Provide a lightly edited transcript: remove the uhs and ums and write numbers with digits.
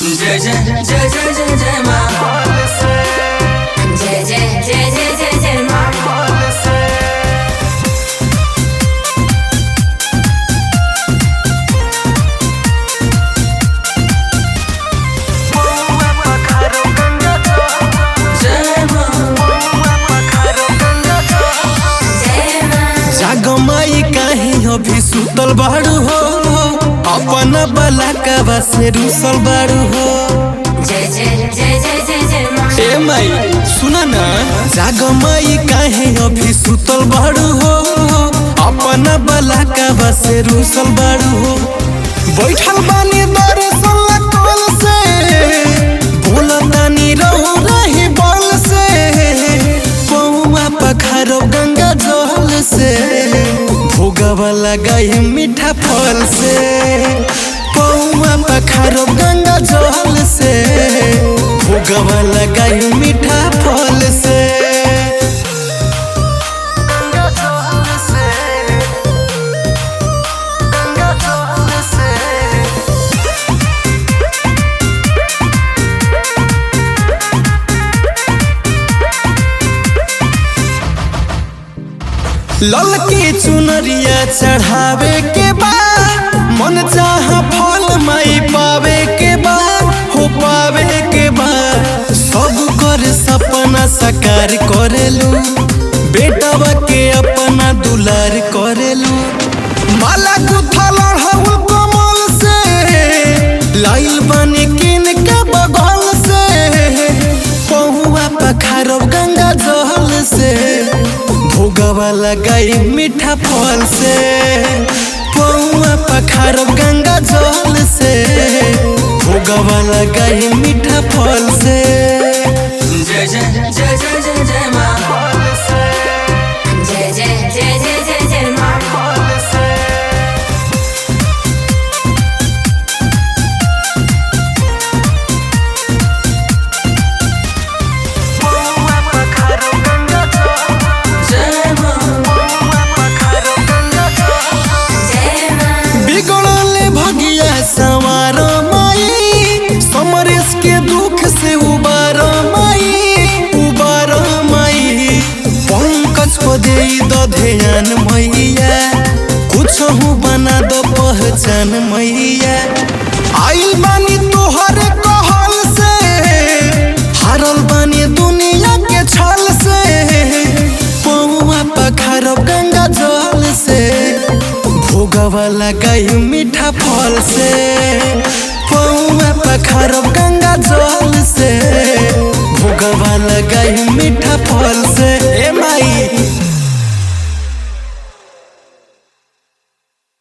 जय जय जय जय जय जय माँ। जय जय जय जय जय जय माँ। जय माँ। जय माँ। जागमाई काहे अभी सुतल बाड़ू हो, अपना बलाकवा से रूसल बाड़ू हो। जय जय जय जय जय जय माँ। ए माई सुना ना, जागमाई काहे अभी सुतल बाड़ू हो, अपना बलाकवा से रूसल बाड़ू हो। बैठल बानी दर्शन ला कल से, बोलतानी रहू रही बल से, पौआ पखारो गंगा जल से, भोगवा लगाई मीठा फल से, पौआ पखारो गंगा जल से, भोगवा लगाई मीठा फल से। गंगा जल से, गंगा जल से। ललकी चुनरिया चढ़ावे के बा, मन चाह फल माई पावे के बा, हो पावे के बा। सब कर सपना साकार करेलू, बेटवा के अपना दुलार करेलू। माला गुथा लढ़ाउल कमल से, लाइल बने किन के बगल से, पहुआ पखारब गंगा जल से, भोगवा लगाई मीठा फल से, पौआ पखारब गंगा जल से, भोगवा लगाई मीठा फल से। जय जय जय जय जय जय माँ। जय जय जय जय जय जय माँ। जय माँ। जय माँ। बिगड़ल भगिया सवार माई, समरेश के दुख से उबार माई, उबार माई। पंकज को दे दो ध्यान मैया, कुछ हूँ बना दो पहचान मैया। आइल बानी तोहर कहल से, हारल बानी दुनिया के छल से, पौआ पखारब गंगा जल से, भोगवा लगाई मीठा फल से, पौआ पखारब गंगा जल से, भोगवा लगाई मीठा फल से। ए माई।